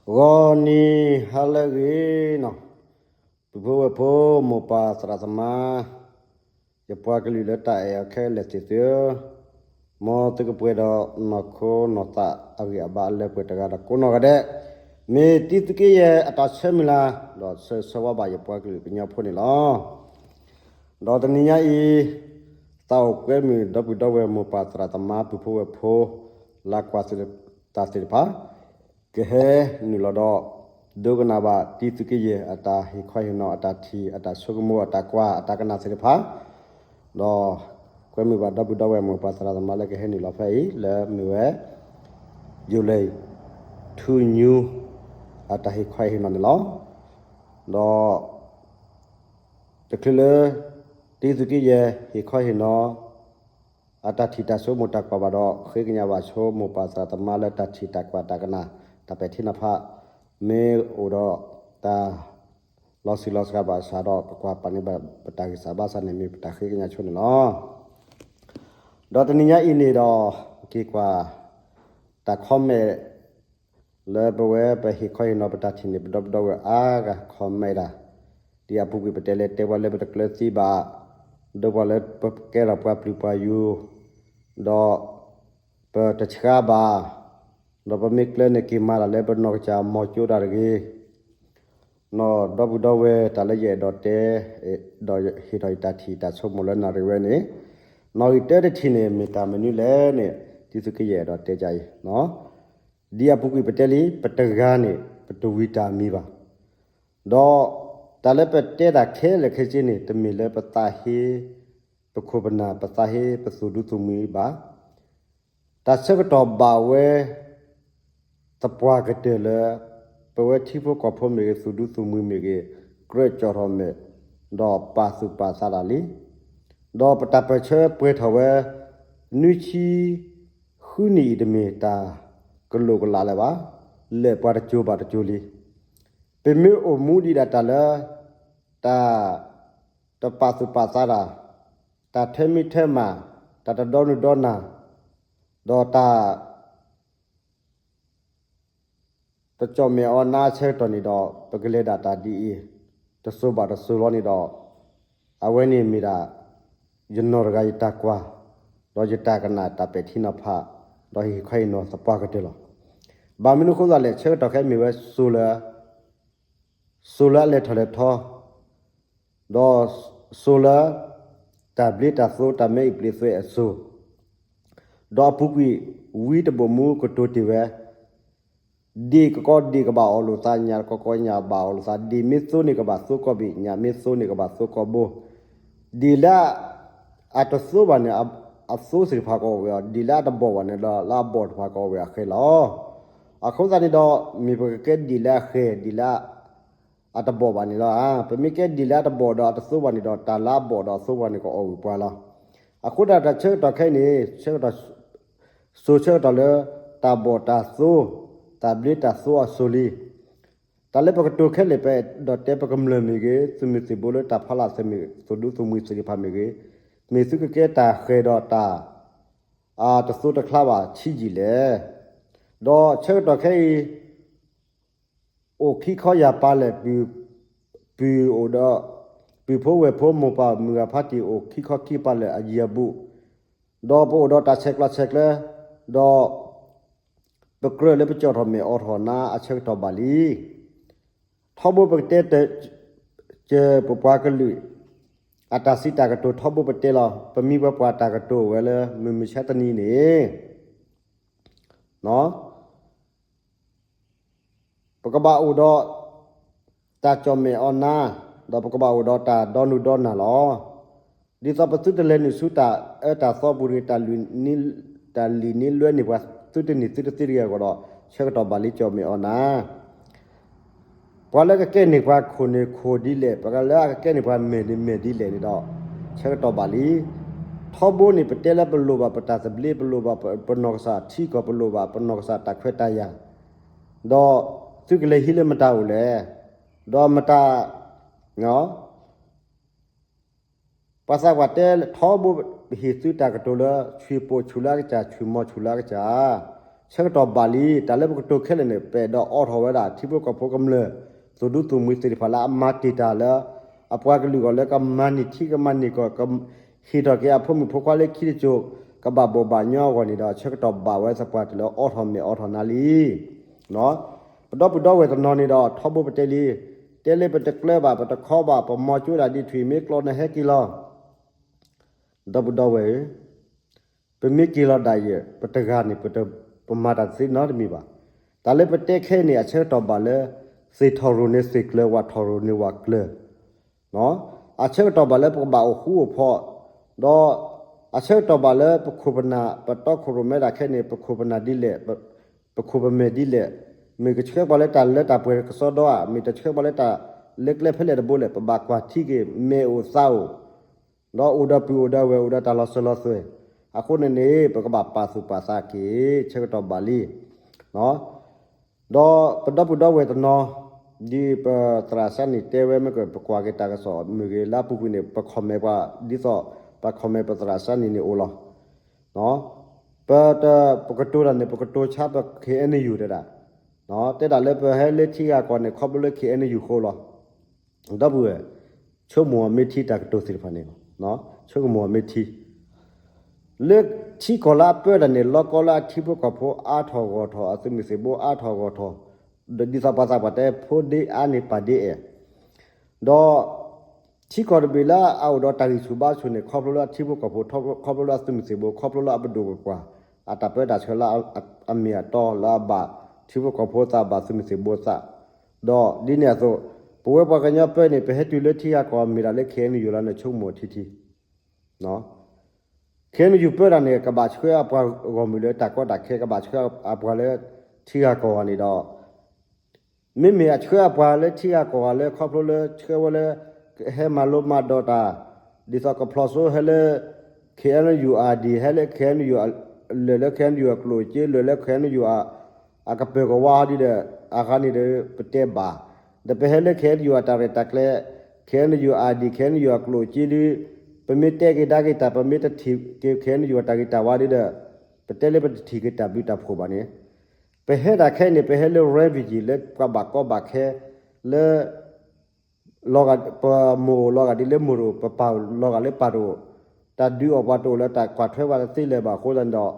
ဂီၤနံၤဟါလၢအဂ့ၤနီၤ, ပုၢ်ဖိဝဲၢ်ဖိ မိၢ်ပၢ်သရၣ်သမါ, ယပှၤကလုာ်လၢတၢ်အဲၣ်အီၤခဲလၢာ်သ့ၣ်သုဧၢ, မ်သုကပှဲၤဒီးနီၢ်ခိနီၢ်သးအဂံၢ်အဘါအလၢပှဲၤတဂၤဒီးကိးနီၢ်ဂၤဒဲး, မ့ၢ်တံသုးက့ယဲၢ်အတၢ်ဆၢမုၢ်လၢ် ဒီးဆၢဆၢဝါဘၣ်ယပှၤကလုာ်ကညီဖိန့ၣ်လီၤ. ဒီးတနံၤညါအံၤ သးအိၣ်ကွဲမုာ်ဒီပုၢ်ဒီဝဲၢ်မိၢ်ပၢ်သရၣ်သမါပုၢ်ဖိဝဲၢ်ဖိ လၢကွၢ်သ့ၣ်တဖၣ် ကဟဲနုာ်လီၤဒီး ဒိကနၣ်ဘၣ်တံသုးက့ယဲၢ်အတၢ်ဟ့ၣ်ခီဟ့ၣ်နီၤ အတၢ်ထံၣ် အတၢ်ဆိကမိၣ် အတၢ်ကွၢ် အတၢ်ကနၣ်သ့ၣ်တဖၣ်, ဒီးကွဲမုာ်ဘၣ်ဒီပုၢ်ဒီဝဲၢ်မိၢ်ပၢ်သရၣ်သမါလၢကဟဲနုာ်လီၤဖဲအံၤ လၢမ့ၢ်ဝဲ ယူၤလံ ထူညူ အတၢ်ဟ့ၣ်ခီဟ့ၣ်နီၤန့ၣ်လီၤ. ဒီး တချုးလၢ တံသုးက့ယဲၢ်ဟ့ၣ်ခီဟ့ၣ်နီၤ အတၢ်ထံၣ်တၢ်ဆိကမိၣ်တၢ်ကွၢ်ဘၣ်ဒီး ဃ့ကညးဘၣ်ဆိမိၢ်ပၢ်သရၣ်သမါလၢတၢ်ထံၣ်တၢ်ကွၢ်တၢ်ကနၣ် တၢ်ပဲာ်ထံနီၤဖး မ့ၢ်အိၣ်ဒီးတၢ် လီၤဆံးလီၤစှၤဘၣ်ဆၣ်ဒီး ပကွၢ်ပာ်န့ၢ်ဘၣ်ပတၢ်ဂံၢ်စၢ်ဘါစၢ်န့ၣ် မ့ၢ်ပတၢ်ဃ့ကညးဆိန့ၣ်လီၤ. ဒီးတနံၤညါအံၤန့ၣ်ဒီး ပက့ၤကွၢ် တၢ် comment လၢပဝဲပဟ့ၣ်ခီဟ့ၣ်နီၤပတၢ်ထံၣ်န့ၣ် ပဒီပုၢ်ဒီဝဲၢ်အါဂၤ comment တၢ်, ဒ်အပူၤကွံာ်ပတဲလၢတဲပှၤလၢပတကျၢၤသံဘၣ်, ဒီးပှၤလၢပကဲထီၣ်ပှၤပျုၤပှၤယူၤ, ဒီး ပတဆှါဘၣ်, ဒီးပမ့ၢ်ကျၢၤန့ၣ်က့ၤမၤတၢ်လၢပနီၢ်ကစၢ်မီၤကၠိတၢ်တဂ့ၤ နီၢ်ဒီပုၢ်ဒီဝဲၢ် တၢ်လၢယအဲၣ်ဒိးတဲ ဒီးဟ့ၣ်ထီၣ်ယတၢ်ထံၣ်တၢ်ဆိကမိၣ်လၢနၣ်ရံၣ်ဝဲန့ၣ်, နီၣ်ဂံၢ်တၢတထံၣ်န့ၣ် မ့ၢ်တၢ်မနုၤလဲၣ်န့ၣ် တံသုးက့ယဲၢ်အဲၣ်ဒိးတဲဒ်အံၤ, ဒ်အပူၤကွံာ်ပတဲလံ ပတဂၤန့ၣ် ပတဝံၤတၢ်မံၤဘၣ်. ဒီးတၢ်လၢပတဲတၢ်ခဲလၢာ်ခဲဆ့န့ၣ် တမ့ၢ်လၢပသးဟ့ ပခိၣ်ပနၢ် ပသးဟ့ ပသူၣ်ဒူသူၣ်မှံၤဘၣ်. တၢ်ဆၢကတီၢ်ဘၣ်ဝဲ သပှၢ်ကတၢၢ်လၢ ပဝဲထံဖိကီၢ်ဖိမ့ၢ်ဂ့ၤ သူၣ်ဒူသူၣ်မှံၤမ့ၢ်ဂ့ၤ ကြၢးကၠီၣ်ထီၣ်မဲာ် ဒီးပာ်သူၣ်ပာ်သးတၢ်လံ. ဒီးပတၢ်ပၢၢ်ဆၢပှဲၤထီၣ်ဝဲ နွံဆံဃုနံၣ်အံၤတမ့ၢ်တၢ်ကလိာ်ကလာ်လၢၤဘၣ်, လဲၤပှၤတစိၤဘၣ်တစိၤလံ. ပမ့ၢ်အိၣ်မူဒံးဒၣ်တၢ်လၢ တၢ် တပာ်သူၣ်ပာ်သးတၢ်, တၢ်ထဲမံထဲမၤ, တၢ်တဒီနုၢ်ဒီနၢ်, ဒီးတၢ် တကၠီၣ်မဲာ်အီၤနါအဆၢကတီၢ်န့ၣ်ဒီး ပကလဲၤဒၣ်တၢ်ဒ်အံၤ တစိၤဘၣ်တစိၤလီၤန့ၣ်ဒီး အဝဲန့ၣ်မ့ၢ်ဒၣ် ယနီၢ်တဂၤယတၢ်ကွၢ် ဒီးယတၢ်ကနၣ်တၢ်ပဲာ်ထံနီၤဖး ဒီးဟ့ၣ်ခီဟ့ၣ်နီၤသပှၢ်ကတၢၢ်လီၤ. ဘၣ်မနုၤအဃိသတးလဲၣ် ဆၢကတီၢ်ခဲအံၤမ့ၢ်ဝဲစိၤလၢ စိၤလၢအလဲၤထီၣ်လဲၤထီ ဒီးစိၤလၢ တၢ်ဘျ့တၢ်သိ တၢ်မဲအံၤပျ့ၤသွဲအစိၤ, ဒီးအပူၤကွံာ် ဝံတဘိၣ်မူကတိၤတ့ၢ်ဝဲ, ဒ့ၣ်ကကီဒ့ၣ်ကဘၣ်အီၣ်လိာ်သး, ညၣ်ကကီညၣ်ဘၣ်အီၣ်လိာ်သး, ဒ့ၣ်မ့ၢ်သိန့ၣ်ကဘၣ်သိကီၢ်ဘ့ၣ်, ညၣ်မ့ၢ်သိန့ၣ်ကဘၣ်သိကီၢ်ဘိ, ဒ့ၣ်လၢ အတသိဘၣ်န့ၣ် အသိသ့ၣ်တဖၣ်ကအီၣ်ဝဲအီၤ, ဒ့ၣ်လၢအတဘီၣ်ဘၣ်န့ၣ်ဒီး လၢအဘီၣ်တဖၣ်ကအီၣ်ဝဲအဃဲလီၤ. အဃိသတးန့ၣ်ဒီး မ့ၢ်ပကကဲဒ့ၣ်လၢအဃဲ, ဒ့ၣ်လၢ အတဘီၣ်ဘၣ်န့ၣ်လီၤ. ပမ့ၢ်ကဲဒ့ၣ်လၢအတဘီၣ်ဒီးအတသိဘၣ်န့ၣ်ဒီး တၢ်လၢအဘီၣ်ဒီးအသိပှၤန့ၣ် ကအီၣ်ဝံၤပှၤလီၤ. အဃိဒၣ်တၢ်ဆၢကတီၢ်ခဲအံၤန့ၣ် စိၤဆၢကတီၢ်လၢ တၢ်ဘီၣ်တၢ်သိ, တၢ်ဘျ့တၢ်သိအစိၤလံ. တၢ်လၢပကတိၤခဲလၢာ် ပအဲၣ်ဒိးတဲပကမျၢၢ်မ့ၢ်ဂ့ၤ, သုးမုၢ်သံၣ်ဘိလၢတၢ်ဖီလာ်သ့ၣ်မ့ၢ်ဂ့ၤ, သူၣ်ဒူသူၣ်မှံသ့ၣ်တဖၣ်မ့ၢ်ဂ့ၤ, မ့ၢ်သုကကဲတၢ်ဃဲၤဒီးတၢ် တသိတချါဘၣ်ဆံးယံာ်လဲၣ်. ဒီးဆၢကတီၢ်ခဲအံၤ အိၣ်ခံခီယၢ်ပၤလဲၣ်, ပုၢ်အိၣ်ဒီး ပုၢ်ဖိဝဲၢ်ဖိမိၢ်ပၢ်မုၢ်ဂၤဖးတံၢ်အိၣ်ခံခီခံပၤလဲၣ်အယံၤအဘူး, ဒီးပအိၣ်ဒီးတၢ်ဆဲးကျိးဆဲးကျၢ, ဒီး ပကြၢးလၢပကၠီၣ်ထီၣ်မဲာ်အိးထီၣ်နါအဆၢကတီၢ်ဘၣ်လံ. ထီဘိပကတဲ ကၢၤပပှၤကလုာ် အတၢ်စံးတၢ်ကတိၤထီဘိပတဲလီၤ. ပမံၤပှၤပှၤတၢ်ကတိၤဝဲလၢမုၢ်မဆါတနံၤန့ၣ် ပကဘၣ်အိၣ်ဒီး တၢ်ကၠီၣ်မဲာ်အိးထီၣ်နါ, ဒီးပကဘၣ်အိၣ်ဒီးတၢ်ဒီနုာ်ဒီနၢ်လီၤ. ဒ်သိးပသုတလဲၤနုာ်ဆူတၢ်အၢတၢ်သီပူၤတဂ့ၤ, တၢ်လံၣ်န့ၢ်လွဲန့ၢ်ပှၤ သုတန့ၢ်သုတသ့တဂ့ၤအဂီၢ်ဒီး ဆၢကတီၢ်ဘၣ်လံကၠီၣ်မဲာ်အိးထီၣ်နါ. ပှၤလၢကကဲန့ၢ်ပှၤခိၣ်န့ၣ်ခိၣ်ဒ်လဲၣ်, ပှၤလၢအကကဲန့ၢ်ပှၤမဲာ်န့ၣ်မဲာ်ဒ်လဲၣ်န့ၣ်ဒီး ဆၢကတီၢ်ဘၣ်လံ. ထီဘိန့ၣ်ပတဲလၢပလိၣ်ဘၣ်ပတၢ်သဘျ့, ပလိၣ်ဘၣ်ပနီၢ်ကစၢ်ထံကီၢ်, ပလိၣ်ဘၣ်ပနီၢ်ကစၢ်တၢ်ခွဲးတၢ်ယာ်, ဒီးသုကလဲၤဟံးလၢမတၤအိၣ်လဲၣ်, ဒီးမတၤ ပှၤသးပှၢ်တဲထီဘိ ဟ့ၣ်သုတၢ်ကတိၤလၢ ဆံၣ်ပိာ်ဆူၣ်လၢအကစၢ်, ဆံၣ်မီၤဆူၣ်လၢအကစၢ်, ဆၢကတီၢ်ဘၣ်လံ, တၢ်လၢပကတိၤခဲလၢာ်န့ၣ် ပအဲၣ်ဒိးအိးထီၣ်ဝဲဒၣ် ထံဖိကီၢ်ဖိကမျၢၢ် သူၣ်ဒူသူၣ်မှံသ့ၣ်တဖၣ်လၢအမၤတ့ၢ်တၢ်လၢ အပှၤကလုာ်အဂီၢ်လၢကမၤန့ၢ်ထံကမၤန့ၢ်ကီၢ် ဟ့ၣ်ထီၣ်က့ၤအဖိမုၣ်ဖိခွါလၢခံတစိၤ ကဘၣ်ဘီၣ်ဘၣ်ညီအဂီၢ်န့ၣ်ဒီး ဆၢကတီၢ်ဘၣ်ဝဲသပှၢ်တၢၢ်လၢအိးထီၣ်မဲာ်အိးထီၣ်နါလံ. ပဒီပုၢ်ဒီဝဲၢ်တနီၤန့ၣ်ဒီး ထီဘိပတဲလံ, တဲလၢပတကျၢၤဘၣ် ပတခီဘၣ် ပမီၤကၠိဒၣ်ဒ်ထွံၣ်မ့ၢ်ကျီန့ၣ်ဟဲက့ၤလီၤ. ဒီပုၢ်ဒီဝဲၢ်ဧၢ, ပမ့ၢ်က့ၤလီၤဒၣ်ယဲၢ် ပတဂၤန့ၣ် ပမၤတၢ်တသ့နီတမံၤဘၣ်. တၢ်လၢပတဲခဲအံၤန့ၣ် အဆၢကတီၢ်ဘၣ်လၢ သ့ၣ်ထီၣ်ရိၣ်န့ၢ်သ့ၣ်ကျၢၤ ဝၣ်ထီၣ်ရိၣ်န့ၢ်ဝၣ်ကျၢၤ အဆၢကတီၢ်ဘၣ်လၢပကဘၣ်အိၣ်ဃူအိၣ်ဖိး, ဒီးအဆၢကတီၢ်ဘၣ်လၢပခိၣ်ပနၢ် ပတီခိၣ်ရိၣ်မဲဒၣ်ခဲအံၤန့ၣ် ပခိၣ်ပနၢ်ဒ်လဲၣ်, ပခိၣ်ပမဲာ်ဒ်လဲၣ်, မ့ၢ်ကဆှၢပှၤလၢတၢ်လၢတၢ်ပှဲၤကစီဒီဧါ, မ့ၢ်တဆှၢပှၤလၢတၢ်လၢကျဲဖဲလဲၣ်တဘိလဲၣ်, ပဘၣ်ကွၢ်ထံက့ၤ မဲာ်အိၣ်သးအိၣ် ဒီးအိၣ်ဒီးပုၢ်အိၣ်ဒီးဝဲၢ် အိၣ်ဒီးတၢ်လီၤစၢၤလီၤသွဲၣ်, အဃိန့ၣ်န့ၣ် ပကဘၣ်ပာ်သူၣ်ပာ်သးက့ၤ ဆၢကတီၢ်ဘၣ်လံ. ဒီးပဒီပုၢ်ဒီဝဲၢ်တနီၤ ဒ်ပသရၣ်စၢ်နံၣ်တဲဝဲမ့ၢ်က ပကွၢ်က့ၤတၢ်ကစီၣ်မ့ၢ်ဂ့ၤ လၢအပူၤကွံာ်န့ၣ် ပ comment ပှၤ ဒ်သိးပ comment ပသရၣ်စၢ်နံၣ်န့ၣ်အိၣ်လီၤ. ပ ပကတိၤတၢ်န့ၣ် ပကတိၤဆါပ KNU တဲဒၣ်, တဲဒၣ်လၢပဟဲလၢထံဂၤကီၢ်န့ၣ် ခီဖျိလၢ KNU အဃိလီၤ. ဒီပုၢ်ဝဲၢ် ဆိကမိၣ်အီၤမ့ၢ်ထံ တၢ်ကတိၤသ့ၣ်တဖၣ်န့ၣ်, ဆိကမိၣ်အီၤမ့ၢ်ထံ လၢထံကီၢ်လၢအပၢတၢ်န့ၣ် လီၤကီလၢအထံဖိကီၢ်ဖိအါထီၣ်ဂီၢ်ထီၣ် အသုးမုၢ်သံၣ်ဘိအါထီၣ်ဂီၢ်ထီၣ်, ဒ်သိးပှၤသးပှၢ်တဲ ဖိဒ့အါန့ၢ်ပၢ်ဒ့အဲၣ်, ဒီး ထံကီၢ်တဘ့ၣ်လၢအအိၣ်ဒီးတၢ်ဂံၢ်ဆူၣ်ဘါဆူၣ်န့ၣ် ခီဖျိလၢအထံဖိကီၢ်ဖိ ခီဖျိလၢအသုးမုၢ်သံၣ်ဘိ ခီဖျိလၢအပဒိၣ်ပပှၢ် အတၢ်ပၢတၢ်ဆှၢလၢအမ့ၢ်အတီလၢအဘၣ်ထံဖိကီၢ်ဖိသးဘၣ်သုးမုၢ်သံၣ်ဘိသး, ဒီးဒ်န့ၣ်အသိး ပဝဲပှၤကညီပၢန့ၣ် ပဟဲတုၤလၢထံဂၤကီၢ်မ့ၢ်ဒၣ်လၢ KNU လီၤန့ၣ် ဆိကမိၣ်ထံထံ KNU ပၢတၢ်န့ၣ် ကဘၣ်ဆှၢအပှၤဂီၢ်မုၢ်လၢတၢ်ကီတၢ်ခဲ ကဘၣ်ဆှၢအပှၤလၢထံဂၤကီၢ်ဂၤန့ၣ်ဒီး မ့မ့ၢ်အဆှၢအပှၤလၢထံဂၤကီၢ်ဂၤလၢခီဖျိလၢဆှၢဝဲလၢ ဟဲမၤလိမၤဒိးတၢ်, ဒ်သိးကဖျီၣ်စိဟဲလၢ KNU ID ဟဲလၢ KNU လၢာ်လၢ KNU အကျိၣ်အစ့ လၢာ်လၢ KNU အကပၢၤကဝါဒ်ဒီး အဂၤန့ၣ်ဒီး ပတဲဘၣ်, ဒီးပဟဲလၢ KNU အတၢ်ရဲၣ်တၢ်ကျဲၤ, KNU ID, KNU အကျိၣ်အစ့ဒ် ပမ့ၢ်တဲက့ၤဒါက့ၤတၢ် ပမ့ၢ်တထံၣ်က့ၤ KNU အတၢ်ဂ့ၤတၢ်ဝါဒ်ဒီး ပတဲလၢပတထံၣ်က့ၤတၢ်ဘျုးတၢ်ဖှိၣ်ဘၣ်န့ၣ်, ပဟဲတၢ်ခဲအံၤန့ၣ် ပဟဲလၢ refugee လၢပှၤဘၣ်ကီဘၣ်ခဲ လၢ လီၤဂာ် ပမိၢ်အိၣ်လီၤဂာ်ဒ်လၢမိၢ်တအိၣ် ပပၢ်အိၣ်လီၤဂာ်လၢပၢ်တအိၣ်, တၢ်ဒုးအီၣ်ပှၤတအိၣ်လၢတၢ်ကွၢ်ထွဲပှၤတသ့လၢၤဘၣ်အဃိသတးန့ၣ်ဒီး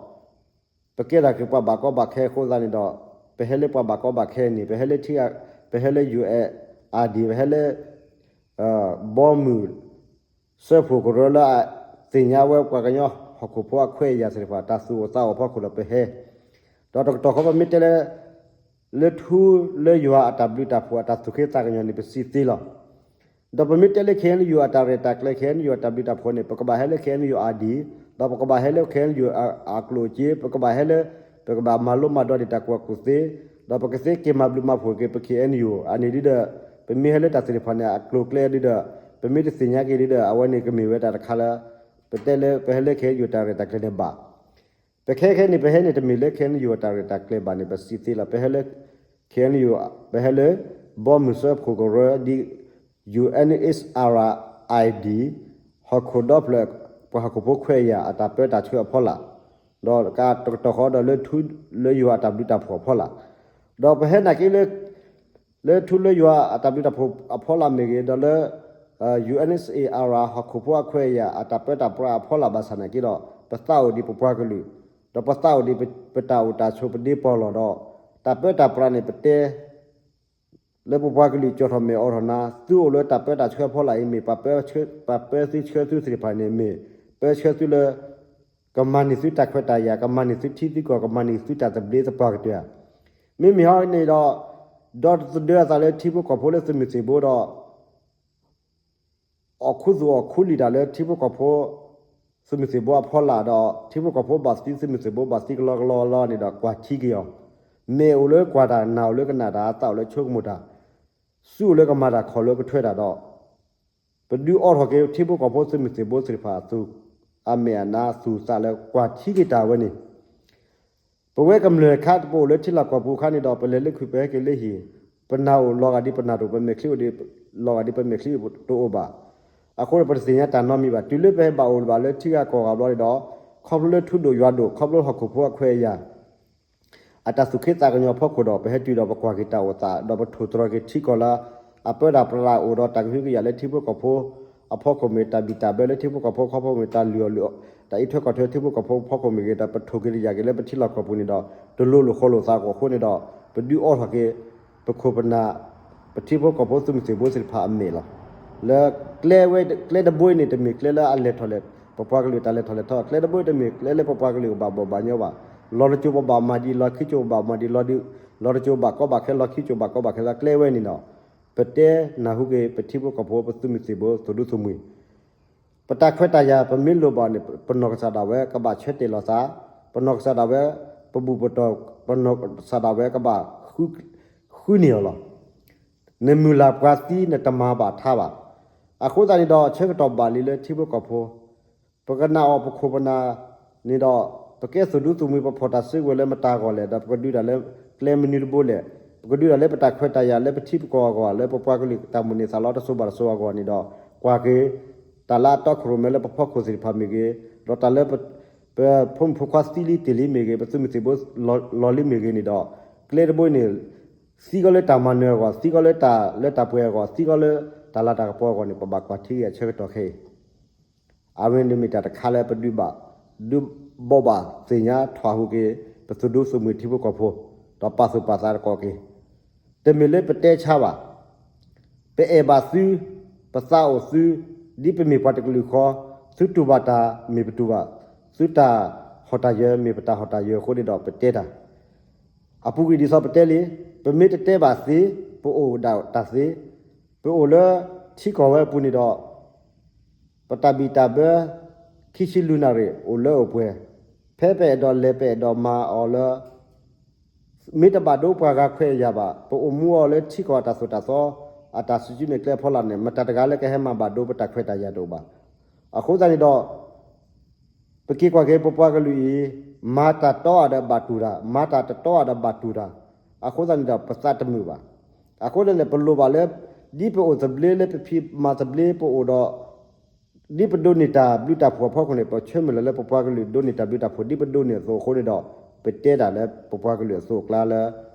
ပကဲထီၣ်က့ၤပှၤဘၣ်ကီဘၣ်ခဲအဃိသတးန့ၣ်ဒီး ပဟဲလၢပှၤဘၣ်ကီဘၣ်ခဲန့ၣ် ပဟဲလၢထံ ပဟဲလၢ ယူၣ်အဲၣ် ID ပဟဲလၢ ဘီမုၢ် စၢဖှိၣ်ကရၢလၢအသ့ၣ်ညါဝဲပှၤကညီဟီၣ်ခိၣ်ဖိအခွဲးအယာ်သ့ၣ်တဖၣ် တၢ်သူၣ်အိၣ်သးအိၣ်အဖီခိၣ်ဒီးပဟဲ, ဒီးတကတီၢ်ဃီပမ့ၢ်တဲလၢ လၢထူလၢယွၤအတၢ်ဘျုးတၢ်ဖှိၣ်အတၢ်သူၣ်က့သးကညီၤန့ၣ် ပစံးသ့လီၤ. ဒီးပမ့ၢ်တဲလၢ KNU အတၢ်ရဲၣ်တၢ်ကျဲၤ KNU အတၢ်ဘျုးတၢ်ဖှိၣ်န့ၣ် ပကဘၣ်ဟဲလၢ KNU ID, ဒီးပကဘၣ်ဟဲလၢ KNU အကျိၣ်အစ့ ပကဘၣ်ဟဲလၢ ပကဘၣ်မၤလိမၤဒိးဒံးတၢ်ကူၣ်ဘၣ်ကူၣ်သ့, ဒီးပကသ့က့ၤမၤဘျုးမၤဖှိၣ်က့ၤပ KNU အန့ၣ်ဒ်ဒီး ပမ့ၢ်ဟဲလၢတၢ်သ့ၣ်တဖၣ်န့ၣ် အကျိၤအကျဲဒ်ဒီး ပမ့ၢ်တသ့ၣ်ညါက့ၤဒ်ဒီး အဝဲန့ၣ်ကမ့ၢ်ဝဲတၢ်တခါလၢ ပတဲလၢပဟဲလၢ KNU တၢ်ရဲၣ်တၢ်ကျဲၤန့ၣ်ဘၣ် ပခဲခဲန့ၣ် ပဟဲန့ၣ်တမ့ၢ်လၢ KNU အတၢ်ရဲၣ်တၢ်ကျဲၤဘၣ်န့ၣ် ပစံးသ့လီၤ. ပဟဲလၢ KNU ပဟဲလၢ ဘီမုၢ်စၢဖှိၣ်ကရၢဒ် UNHCR ID ဟီၣ်ခိၣ်ဒီဖျၢၣ် ပှၤဟီၣ်ခိၣ်ဖိခွဲးယာ်အတၢ်ပၢတၢ်ဆှၢအဖီလာ်, ဒီးတကတီၢ်ဃီဒီးလၢထူလၢယွၤအတၢ်ဘျုးတၢ်ဖှိၣ်အဖီလာ်, ဒီးပဟဲနာ်က့လၢ လၢထူလၢယွၤအတၢ်ဘျုးတၢ်ဖှိၣ်အဖီလာ်မ့ၢ်ဂ့ၤ, ဒီးလၢ UNHCR ဟီၣ်ခိၣ်ဖိအခွဲးယာ်အတၢ်ပၢတၢ်ပြးအဖီလာ်ဘၣ်ဆၣ်နာ်က့ဒီး ပသးအိၣ်ဒံးပပှၤကလုာ်, ဒီးပသးအိၣ်ဒံးပတၢ်အိၣ်တၢ်ဆိးပဒ့ပီၢ်လီၢ်ဒီး တၢ်ပၢတၢ်ပြးန့ၣ် ပတဲ လၢပပှၤကလုာ်ကၠီၣ်ထီၣ်မဲာ်အိးထီၣ်နါ သုအိၣ်လၢတၢ်ပၢတၢ်ဆှၢအဖီလာ်အံၤမ့ၢ် ပှၤပၢသုဆှၢသုသ့ၣ်တဖၣ်န့ၣ် မ့ၢ်ပၢဆှၢသုလၢ ကမၤန့ၢ်သုတၢ်ခွဲးတၢ်ယာ်, ကမၤန့ၢ်သုထံသုကီၢ်, ကမၤန့ၢ်သုတၢ်သဘျ့သပှၢ်ကတၢၢ်ဧါ. မ့မ့ၢ်ဟီန့ၣ်ဒီး ဒီတသဒၢအသးလၢထံဖိကီၢ်ဖိလၢသုးမုၢ်သံၣ်ဘိဒီး အီၣ်ခူသူၣ်အီၣ်ခူလံာ်တၢ်လၢထံဖိကီၢ်ဖိ သုးမုၢ်သံၣ်ဘိအဖီလာ်ဒီး ထံဖိကီၢ်ဖိဘၣ်သံ သုးမုၢ်သံၣ်ဘိဘၣ်သံကလီကလီလီန့ၣ်ဒီး ကွၢ်ထံက့ၤအီၤ, မဲာ်အိၣ်လၢကွၢ်တၢ်, နၢ်အိၣ်လၢကနၣ်တၢ်, သးအိၣ်လၢဆိကမိၣ်တၢ်, စုအိၣ်လၢကမၤတၢ်, ခီၣ်လၢကထွဲတၢ်ဒီး ပဒုးအိးထီၣ်က့ၤထံဖိကီၢ်ဖိသုးမုၢ်သံၣ်ဘိသ့ၣ်တဖၣ်အသူၣ် အမဲာ်အနါသူၣ်သးလၢကွၢ်ထံက့ၤတၢ်ဝဲန့ၣ် ပဝဲကမျၢၢ်ခါ ပအိၣ်လၢထံလီၢ်ကီၢ်ပူၤအခါန့ၣ်ဒီး ပလဲၤလၢခုး ပဟဲက့ၤလၢဟံၣ်, ပနၢ်အိၣ်လီၤဂာ်ဒ်ပနၢ်တအိၣ်, ပမဲာ်ချံအိၣ်ဒ်လီၤဂာ်ဒ်ပမဲာ်ချံတအိၣ်ဘၣ်. အဃိန့ၣ် ပတသ့ၣ်ညါတၢ်နီတမံၤဘၣ်. တုၤလၢပဟဲဘၣ်အိၣ်ဘၣ်လၢထံဂၤကီၢ်ဂၤဘျီန့ၣ်ဒီး ခီဖျိလၢထူဒိၣ်ယွၤဒိၣ်, ခီဖျိဟီၣ်ခိၣ်ဖိအခွဲးအယာ် အတၢ်သူၣ်ခ့သးကညီၤအဖီခိၣ်ဒီး ပဟဲတုၤဒီးပကွၢ်က့ၤတၢ်အိၣ်သး ဒီးပထိၣ်တြီၤက့ၤထံကီၢ်လၢ အပၢတၢ်ပြးအိၣ်ဒီးတၢ်ကဟုကယာ်လၢထံဖိကီၢ်ဖိအဖီခိၣ်မ့ၢ် တၢ်ဘံၣ်တၢ်ဘၢလၢထံဖိကီၢ်ဖိအဖီခိၣ်မ့ၢ် တၢ်လုၢ်အီၣ်လုၢ်အီ တၢ်အံးထွဲကွၢ်ထွဲထံဖိကီၢ်ဖိအဖီခိၣ်မ့ၢ်ဂ့ၤ ဒီးပထိၣ်က့ၤတယာ်က့ၤလၢပထံလီၢ်ကီၢ်ပူၤန့ၣ်ဒီး တလိၤလိာ်ဃီလိာ်သးအဃိန့ၣ်ဒီး ပဒုးအိးထီၣ်က့ၤ ပခိၣ်ပနၢ် ပထံဖိကီၢ်ဖိသုးမုၢ်သံၣ်ဘိသ့ၣ်တဖၣ်အမဲာ်လီၤ. လၢကျဲဝဲ ကျဲတဘိအံၤန့ၣ် တမ့ၢ်ကျဲလၢအလဲၤထီၣ်လဲၤ ပပှၤကလုာ်တၢ်လဲၤထီၣ်လဲၤထီ ကျဲတဘိအံၤတမ့ၢ်ကျဲလၢပပှၤကလုာ်ကဘၣ်ဘီၣ်ဘၣ်ညီဘၣ်. လီၤတစိၤပဘၣ်မၤဒံး လီၤခံစိၤပဘၣ်မၤဒံး လီၤဒုး လီၤတစိၤဘၣ်ကီဘၣ်ခဲ လီၤခံစိၤဘၣ်ကီဘၣ်ခဲလၢကျဲဝဲန့ၣ်ဒီး ပတဲနၢ်ဟူက့ၤ ပထံဖိကီၢ်ဖိ ပသုးမုၢ်သံၣ်ဘိ သူၣ်ဒူသးမုာ် ပတၢ်ခွဲးတၢ်ယာ် ပမ့ၢ်လိၣ်ဘၣ်န့ၣ် ပနီၢ်ကစၢ်ဒၣ်ဝဲ ကဘၣ်ဆၢတဲာ်လီၤသး, ပနီၢ်ကစၢ်ဒၣ်ဝဲ ပဘူၣ်ပတီၢ် ပနီၢ်ကစၢ်ဒၣ်ဝဲကဘၣ် ဃုန့ၢ်အီၤလီၤ. နမုၢ်လၢ်ပှၤသံ နတမၤဘၣ်ထါဘၣ်. အဃိသတးန့ၣ်ဒီး ဆၢကတီၢ်ဘၣ်လံလၢထံဖိကီၢ်ဖိ ပကနၣ်အီၤပခိၣ်ပနၢ်န့ၣ်ဒီး ပကဲသူၣ်ဒူသးမုာ် ပဖီၣ်တၢ်စုကဝဲၤလၢမတၤအဂီၢ်လဲၣ် ဒီးပကဒုးတၢ်လၢကျဲမနုၤတဘိလဲၣ်, ပကဒုးတၢ်လၢပတၢ်ခွဲးတၢ်ယာ်လၢပထံပကီၢ်အဂီၢ် လၢပပှၤကလုာ်တၢ်မိၣ်န့ၢ်သးလီတစိၤဘၣ်တစိၤအဂီၢ်န့ၣ်ဒီး ကွၢ်က့ၤ တၢ်လၢအတီခိၣ်ရိၣ်မဲလၢပဖီခိၣ်သ့ၣ်တဖၣ်မ့ၢ်ဂ့ၤ, ဒီးတၢ်လၢ ပဖိမုၣ်ဖိခွါသံလံတ့ၢ်လံမ့ၢ်ဂ့ၤ, ပသုးမုၢ်သံၣ်ဘိလီၤလံမ့ၢ်ဂ့ၤန့ၣ်ဒီး ကျဲတဘိန့ၣ် သံကီးလၢတၢ်မၤနၢၤအဂီၢ်, သံကီးလၢတၢ်လၢတၢ်ပှဲၤအဂီၢ်, သံကီးလၢတၢ်လၤတၢ်ကပီၤအဂီၢ်န့ၣ် ပဘၣ်ကွၢ်ထံက့ၤအဆၢကတီၢ်ခဲအံၤ အဝဲန့ၣ်မ့ၢ်တၢ်တခါလၢပဒုးဘၣ်, ဒုးဘိးဘၣ်သ့ၣ်ညါထွဲဟူက့ၤ ပသူၣ်ဒူသးမုာ်ထံဖိကီၢ်ဖိ, ဒီးပာ်သူၣ်ပာ်သးတက့ၢ်. တမ့ၢ်လၢပတဲဆါဘၣ်, ပအဲၣ်ဘၣ်သု, ပသးအိၣ်သု, ဒ်ပမ့ၢ်ပှၤတကလုာ်ဃီ, သုတူၢ်ဘၣ်တၢ်မ့ၢ်ပတူၢ်ဘၣ်, သုတၢ်ဟီၣ်တၢ်ယၢၤမ့ၢ်ပတၢ်ဟီၣ်တၢ်ယၢၤအဃိန့ၣ်ဒီးပတဲတၢ် အပူၤကွံာ်ဒ်သိးပတဲလံ, ပမ့ၢ်တတဲဘၣ်သ့, ပအိၣ်ဒၣ်တၢ်သ့, ပအိၣ်လၢထံကီၢ်ဝဲအပူၤန့ၣ်ဒီး ပတၢ်ဘံၣ်တၢ်ဘၢ ခံဆံလွံၢ်နၣ်ရံၣ် အိၣ်လၢအိၣ်ပှဲၤ, ဖဲပအဲၣ်ဒိးလဲၤပအဲၣ်ဒိးမၤအီၤလၢ မ့ၢ်တဘၣ်ဒိပှၤဂၤခွဲးယာ်ဘၣ်, ပအိၣ်မူအီၤလၢထံကီၢ်အတၢ်သိၣ်တၢ်သီ အတၢ်စုကၠံမဲာ်ကျဲအဖီလာ်န့ၣ် မတၤတဂၤလၢကဟဲမၤဘၣ်ဒိပတၢ်ခွဲးတၢ်ယာ်တအိၣ်ဘၣ်. အဃိသတးန့ၣ်ဒီး ပက့ၤကွၢ်က့ၤပပှၤကလုာ်အံၤ မၤတၢ်တီဧါဒီးဘၣ်တူၢ်တၢ်, မၤတၢ်တတီဧါဒီးဘၣ်တူၢ်တၢ်, အဃိသတးန့ၣ်ဒီး ပသးတမုာ်ဘၣ်. အဃိန့ၣ် ပလိၣ်ဘၣ်လၢ ဒ်ပအိၣ်သဘျ့လၢပဖံးမၤသဘျ့ပအိၣ်ဒီး ဒ်ပဒိးန့ၢ်တၢ်ဘျုးတၢ်ဖှိၣ်အဖီခိၣ်န့ၣ် ပဆၢမုၢ်လၢ်လၢပပှၤကလုာ်ဒိးန့ၢ်တၢ်ဘျုးတၢ်ဖှိၣ် ဒ်ပဒိးန့ၢ်အသိးအဃိန့ၣ်ဒီး ပတဲတၢ်လၢပပှၤကလုာ်အသိးအကျါလၢ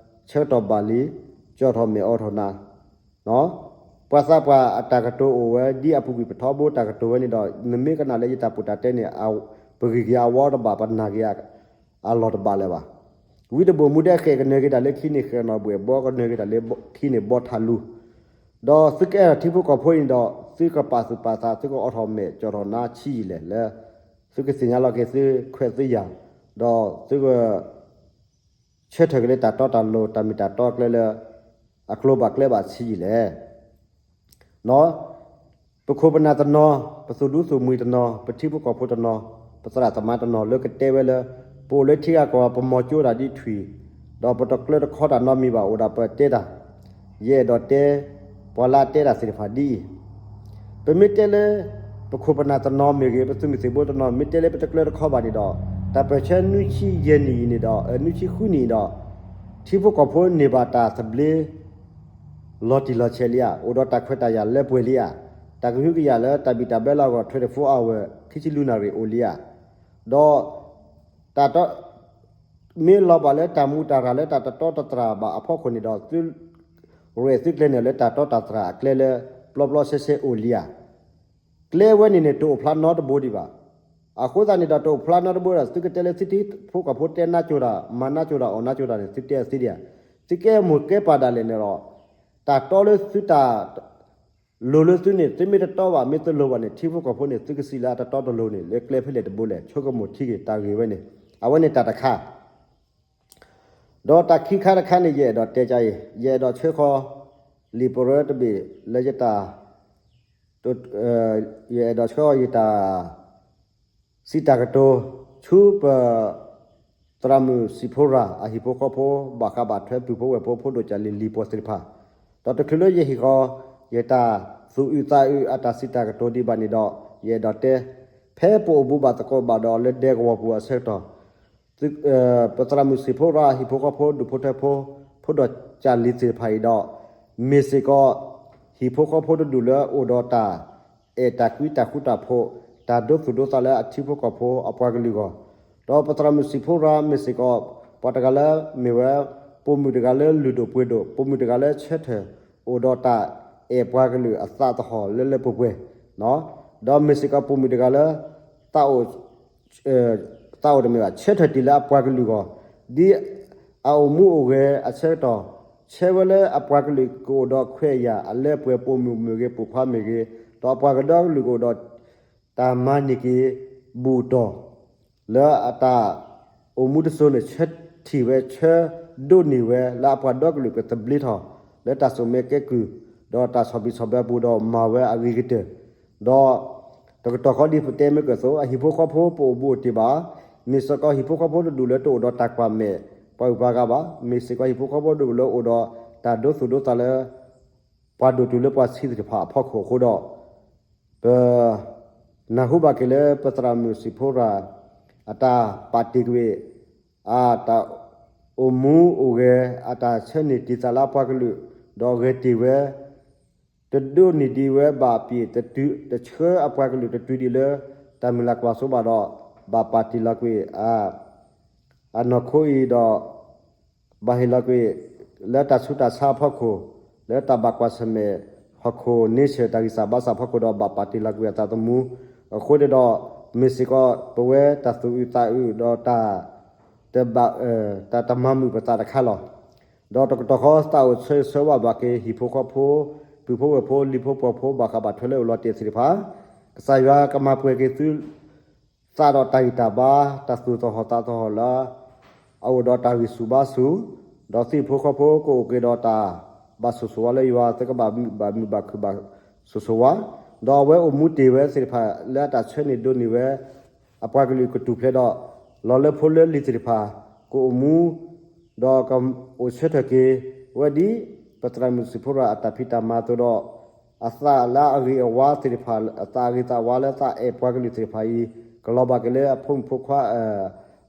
ဆၢကတီၢ်ဘၣ်လံ, ကၠီၣ်ထီၣ်မဲာ်အိးထီၣ်နါ ပှၤသးပှၢ်အတၢ်ကတိၤအိၣ်ဝဲ ဒ်အပူၤကွံာ်ပထီဘိတၢ်ကတိၤဝဲန့ၣ်ဒီး နမ့ၢ်ကနၣ်လၢယတၢ်ပိၣ်တၢ်တဲန့ၣ် ပဂံၢ်က့ၤအဝီတဘၣ် ပနာ်က့ၤအလီၢ်တဘၣ်လၢၤဘၣ်. ဝံတဘိၣ်မူဒဲး ဃဲၣ်ကနၢၤက့ၤတၢ်လၢခံန့ၣ် ဃဲၣ်နီၣ်ဘှဲၣ်ဘီ ကနၢၤက့ၤတၢ်လၢခံန့ၣ် ဘီထးလူၤ ဒီးသုကအဲၣ်ထံဖိကီၢ်ဖိအံၤန့ၣ်ဒီး သုကပာ်သူၣ်ပာ်သး သုကအိးထီၣ်မဲာ်ကၠီၣ်ထီၣ်နါဆံးယံာ်လဲၣ်လၢ သုကသ့ၣ်ညါလီၤက့ၤသုခွဲးသုယာ် ဒီးသုက ဆၢထၢၣ်က့ၤလၢတၢ်တီတၢ်လိၤ တၢ်မ့ၢ်တၢ်တီအကျဲလၢ အကျိၤဘၣ်ကျဲဘၣ်ဆံးယံာ်လဲၣ်. ပခိၣ်ပနၢ်တနီၤ, ပသူၣ်ဒူသးမုာ်တနီၤ, ပထံဖိကီၢ်ဖိတနီၤ, ပသရၣ်သမါတနီၤလၢကတဲဝဲလၢ ပအိၣ်လၢထံဂၤကီၢ်ဂၤ ပမီၤကၠိတၢ်ဒ်ထွံၣ်, ဒီးပတကျၢတခီတၢ်နီတမံၤဘၣ် အိၣ်ဒၣ်ပတဲတၢ်, ယအဲၣ်ဒိးတဲ ပှၤလၢအတဲတၢ်သ့ၣ်တဖၣ်ဒ်အံၤ ပမ့ၢ်တဲလၢ ပခိၣ်ပနၢ်တနီၤမ့ၢ်ဂ့ၤ ပသုးမုၢ်သံၣ်ဘိတနီၤ မ့ၢ်တဲလၢပတကျၢတခီဘၣ်န့ၣ်ဒီး တၢ်ပၢၢ်ဆၢနွံဆံယဲၢ်နံၣ်အံၤန့ၣ်ဒီး နွံဆံဃုနံၣ်အံၤဒီး ထံဖိကီၢ်ဖိန့ၢ်ဘၣ်တၢ်သဘျ့ လီၤတံၢ်လီၤဆဲးလံဧါ, အိၣ်ဒီးတၢ်ခွဲးတၢ်ယာ်လၢပှဲၤလံဧါ, တၢ်ကဟုကယာ်လၢတၢ်ဘံၣ်တၢ်ဘၢလၢအဂီၢ် twenty-four hour ခံဆံလွံၢ်နၣ်ရံၣ်အိၣ်လံဧါ, ဒီး တၢ်တီ မ့ၢ်လီၤဘၣ်လၢတၢ်မူတၢ်ရၢ်လၢတၢ်တတီတတြၢ်ဘၣ်အဖီခိၣ်န့ၣ်ဒီး သု ရဲၣ်သုကျဲၤန့ၢ်လၢတၢ်တီတၢ်တြၢ်အကျဲလၢ ပျီပျီဆှဲဆှဲအိၣ်လံဧါ. ကျဲဝဲန့ၣ်န့ၣ် တအိၣ်ဖျါနီတဘိဒံးဘၣ်. အဃိသတးန့ၣ်ဒီး တအိၣ်ဖျါနီတဘိဒီး သုကတဲလၢသုထံဖိကီၢ်ဖိတဲနါကၠိတၢ် မၤနါကၠိတၢ် အီၣ်နါကၠိတၢ်န့ၣ် သုတဲသ့ဒံးဧါ. သုကဲမိၢ်ကဲပၢ်ဒၣ်လဲာ်န့ၣ်ဒီး တၢ်တီလၢသုတၢ် လိၤလၢသုန့ၣ် သုမ့ၢ်တတီဘၣ် မ့ၢ်တလိၤဘၣ်န့ၣ် ထံဖိကီၢ်ဖိန့ၣ် သုကစံးလၢအတတီတလိၤန့ၣ် လၢကျဲဖဲလဲၣ်တဘိလဲၣ် ဆိကမိၣ်ထံက့ၤတၢ်ဂ့ၢ်ဝဲန့ၣ် အဝဲန့ၣ်တၢ်တခါ ဒီးတၢ်ခံခါတခါန့ၣ် ယအဲၣ်ဒိးတဲကါအံၤ ယအဲၣ်ဒိးဆှၢဃီၤ လံာ်ပရၢတဘ့ၣ်လၢယတၢ် ယအဲၣ်ဒိးဆှၢဃီၤယတၢ် စံးတၢ်ကတိၤ ဆူပ သရၣ်မုၣ်စံၣ်ဖိရၤ အဟံၣ်ဖိဃီဖိ ဘၣ်ဃးဘၣ်ထွဲပုၢ်ဖိဝဲၢ်ဖိ ဖိဒိၣ်ကၢ်လံၤလံၤပှီၤသ့ၣ်တဖၣ်, ဒီးတချုးလၢယဟ့ၣ်ဃီၤ ယတၢ်သူၣ်အုးသးအုးအတၢ်စံးတၢ်ကတိၤဒံးဘၣ်န့ၣ်ဒီး ယအဲၣ်ဒိးတဲ ဖဲပအိၣ်ဘူးဘၣ်သကိးဘၣ်ဒီးလၢဒဲကဝီၤပူၤအဆၢကတီၢ် ပသရၣ်မုၣ်စံၣ်ဖိရၤ ဟံၣ်ဖိဃီဖိ ဒူၣ်ဖိထၢဖိ ဖိဒိၣ်ကၢ်လံၤသ့ၣ်တဖၣ်အံၤဒီး မ့ၢ်စ့ၢ်ကီး ဟံၣ်ဖိဃီဖိတဒူၣ်လၢအိၣ်ဒီးတၢ်အဲၣ်တၢ်ကွံတၢ်ဃူတၢ်ဖိး တၢ်ဒိသူၣ်ဒိသးလၢအထံဖိကီၢ်ဖိအပှၤကလုာ်အဂီၢ်, ဒီးပသရၣ်မုၣ်စံၣ်ဖိရၤ မ့ၢ်စ့ၢ်ကီး ပှၤတဂၤလၢမ့ၢ်ဝဲ ပိာ်မုၣ်တဂၤလၢလုၢ်ဒိၣ်ပှ့ၤဒိၣ်, ပိာ်မုၣ်တဂၤလၢဆၢထၢၣ်အိၣ်ဒီးတၢ်အဲၣ်ပှၤကလုာ်အသးသဟီၣ်လၢလၢပှဲၤပှဲၤ, ဒီးမ့ၢ်စ့ၢ်ကီးပိာ်မုၣ်တဂၤလၢ သးအိၣ် သးအိၣ်တမ့ၢ်ဘၣ် ဆၢထၢၣ်တ့ၢ်လၢအပှၤကလုာ်အဂီၢ်, ဒ်အအိၣ်မူအိၣ်ဂဲၤအဆၢကတီၢ် ဆၢဝဲလၢအပှၤကလုာ်ကအိၣ်ဒီးခွဲးယာ်အလၢပှဲၤ ပိာ်မုၣ်မ့ၢ်ဂ့ၤ ပိာ်ခွါမ့ၢ်ဂ့ၤ, ဒီးအပှၤကဒီကလုာ်ကအိၣ်ဒီး တၢ်မၤန့ၢ်က့ၤ ဘူၣ်တီၢ် လၢအတၢ်အိၣ်မူတစိၤန့ၣ် ဆၢထံၣ်ဝဲ ဆၢဒိးန့ၢ်ဝဲ လၢအပှၤဒီကလုာ်ကသဘျ့ထီၣ် လၢတၢ်စိာ်မဲာ်ကဲကုၢ် ဒီးတၢ်ဆီၣ်ဘံၣ်ဆီၣ်ဘၢအပူၤ ဒီးမၤဝဲအဂ့ၤကတၢၢ်, ဒီး တကတီၢ်ဃီဒ်ပတဲမ့ၢ်ကၢၢ်သိး အဟံၣ်ဖိဃီဖိပအိၣ်ဘူးအိၣ်တ့ၢ်ဘၣ်, မ့ၢ်စ့ၢ်ကီးဟံၣ်ဖိဃီဖိတဒူၣ်လၢတအိၣ်ဒီးတၢ်ကွၢ်မဲာ် ပှၤဂုၤပှၤဂၤဘၣ်, မ့ၢ်စ့ၢ်ကီးဟံၣ်ဖိဃီဖိတဒူၣ်လၢအိၣ်ဒီးတၢ်ဒိသူၣ်ဒိသးလၢ ပှၤဒိၣ်တုၤလၢပှၤဆံးသ့ၣ်တဖၣ်အဖီခိၣ်အဃိဒီး ပ နၢ်ဟူဘၣ်က့ၤလၢပသရၣ်မုၣ်စံၣ်ဖိရၤ အတၢ်ပာ်တ့ၢ်ကွံာ် အတၢ်အိၣ်မူအိၣ်ဂဲၤ အတၢ်ဆၢန့ၢ်တ့ၢ်သးလၢအပှၤကလုာ် ဒီးဂဲၤတ့ၢ်ဝဲ တဒိးန့ၢ်ဒံးဝဲဘၣ်ပှၤ တဆှၢအပှၤကလုာ် တတုၤဒံးလၢ တၢ်မုၢ်လၢ်ကွၢ်စိဘၣ်ဒီး ဘၣ်ပာ်တ့ၢ်လီၤကွံာ် အနီၢ်ခိအံၤဒီး ဘၣ်ဟ့ၣ်လီၤကွံာ် လၢတၢ်ဆူးတၢ်ဆါအဖီခိၣ် လၢတၢ်ဘၣ်ကွၢ်ဆၢၣ်မဲာ် ဟီၣ်ခိၣ်န့ဆၢၣ် တၢ်ဂံၢ်စၢ်ဘါစၢ်အဖီခိၣ်ဒီး ဘၣ်ပာ်တ့ၢ်လီၤကွံာ်အသးသမူ အဃိန့ၣ်ဒီး မ့ၢ်စ့ၢ်ကီးပဝဲတၢ်သူၣ်အုးသးအုးဒီးတၢ် တဘၣ် တၢ်တမၤမုာ်ပသးတခါလီၤ. ဒီးတကတီၢ်ဃီသးအိၣ်ဆၢဂ့ၤဆၢဝါဘၣ်က့ၤ ဟံၣ်ဖိဃီဖိ ပုၢ်ဖိဝဲၢ်ဖိ လံၤဖိပှၤဖိ ဘၣ်ဃးဘၣ်ထွဲလၢအိၣ်လီၤတဲာ်သ့ၣ်တဖၣ်, ကစၢ်ယွၤကမၤပှဲၤက့ၤသု သးဒီးတၢ်ဂံၢ်တၢ်ဘါ တၢ်သူၣ်သဟီၣ်သးသဟီၣ်လၢ အအိၣ်ဒီးတၢ်ဂံၢ်ဆူၣ်ဘါဆူၣ်, ဒီးသ့ၣ်ဖိဃီဖိကအိၣ်က့ၤဒီးတၢ်ဘၣ်ဆိၣ်ဆိၣ်ဝါလၢယွၤ သုကဘၣ်မုာ်ဘၣ်ခုၣ်ဘၣ်ဆိၣ်ဆိၣ်ဝါ, ဒီးအဝဲအိၣ်မူတ့ၢ်ဝဲသ့ၣ်တဖၣ်လၢအတၢ်ဆၢန့ၢ်ဒိးန့ၢ်ဝဲ အပှၤကလုာ်ကထူၣ်ဖျဲးဒီး လီၤလၢဖိလၢလံၤသ့ၣ်တဖၣ် ကအိၣ်မူ ဒီးကအိၣ်ဆၢထၢၣ်က့ၤဝဲဒ် ပသရၣ်မုၣ်စံၣ်ဖိရၤအတၢ်ဖံးတၢ်မၤအသိးဒီး အသးလၢအဂ့ၤအဝါသ့ၣ်တဖၣ် အသးအဂ့ၤသးဝါလၢသးအဲၣ်ပှၤကလုာ်သ့ၣ်တဖၣ်အံၤ ကလီၤဘၣ်က့ၤလၢအဖိမုၣ်ဖိခွါ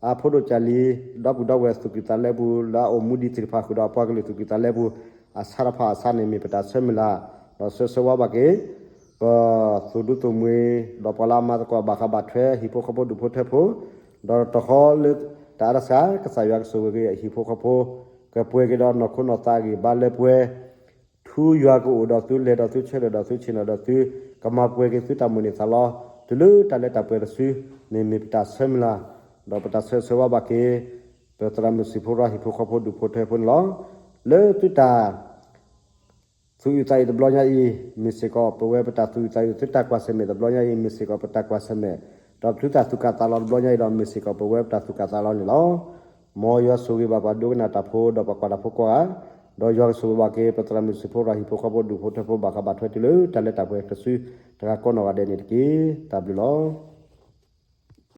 အဖိဒိၣ်ကၢ်လံၤ ဒီပုၢ်ဒီဝဲၢ်သူၣ်ကံၢ်သးလဲပူၤ လၢအအိၣ်မူဒံးသ့ၣ်တဖၣ်ဃုာ်ဒီးအပှၤကလုာ်သူၣ်ကံၢ်သးလဲပူၤ အဆါတဖၣ်အဆါန့ၣ် မ့ၢ်ပတၢ်ဆၢမုၢ်လၢ် ဒီးဆၢဂ့ၤဆၢဝါဘၣ်က့ၤ ပသူၣ်ဒူသးမုာ် ဒီးပှၤလၢအမၤသကိးဘၣ်ဃးဘၣ်ထွဲ ဟံၣ်ဖိဃီဖိဒူၣ်ဖိထၢဖိ ဒီးတကတီၢ်ဃီလၢတၢ်အါတစှၤ ကစၢ်ယွၤကဆိၣ်ဂ့ၤက့ၤအဟံၣ်ဖိဃီဖိ ကပှဲၤက့ၤဒီးနီၢ်ခိနီၢ်သးဂံၢ်ဘါလၢပှဲၤ ထူယွၤကအိၣ်ဒီးသု လဲၤဒီးသု ဆၢထၢၣ်ဒီးသု ဆ့ၣ်နီၤဒီးသု ကမၤပှဲၤက့ၤသုတၢ်မိၣ်န့ၢ်သးလီ တုၤလၢတၢ်လၢတၢ်ပှဲၤတစု န့ၣ်မ့ၢ်ပတၢ်ဆၢမုၢ်လၢ် ဒီးပတၢ်ဆၢဂ့ၤဆၢဝါဘၣ်က့ၤ ပသရၣ်မုၣ်စံၣ်ဖိရၤဟံၣ်ဖိဃီဖိဒူၣ်ဖိထၢဖိန့ၣ်လီၤ. လၢသုတၢ် သူၣ်အုးသးအုးတဘျီညါအံၤ မ့ၢ်စ့ၢ်ကီးပဝဲပတၢ်သူၣ်အုးသးအုး သုတၢ်ကွၢ်ဆၢၣ်မဲာ်တဘျီညါအံၤ မ့ၢ်စ့ၢ်ကီးပတၢ်ကွၢ်ဆၢၣ်မဲာ် ဒီးပသုတၢ်သူၣ်ကံၢ်သးလီတဘျီညါအံၤဒီး မ့ၢ်စ့ၢ်ကီးပဝဲပတၢ်သူၣ်ကံၢ်သးလီန့ၣ်လီၤ. မ်ယွၤဆိၣ်ဂ့ၤဘၣ်ပှၤဒိကနၣ်တၢ်ဖိ ဒီးပှၤကွၢ်တၢ်ဖိကိးဂၤ, ဒီးယွၤကဆိၣ်ဂ့ၤဘၣ်က့ၤ ပသရၣ်မုၣ်စံၣ်ဖိရၤဟံၣ်ဖိဃီဖိဒူၣ်ဖိထၢဖိဘၣ်ဃးဘၣ်ထွဲတုၤလၢတၢ်လၢတၢ်ပှဲၤတစု တဂၤကိးနီၢ်ဂၤဒဲးန့ၣ်တက့ၢ်. တၢ်ဘျုးလီၤ.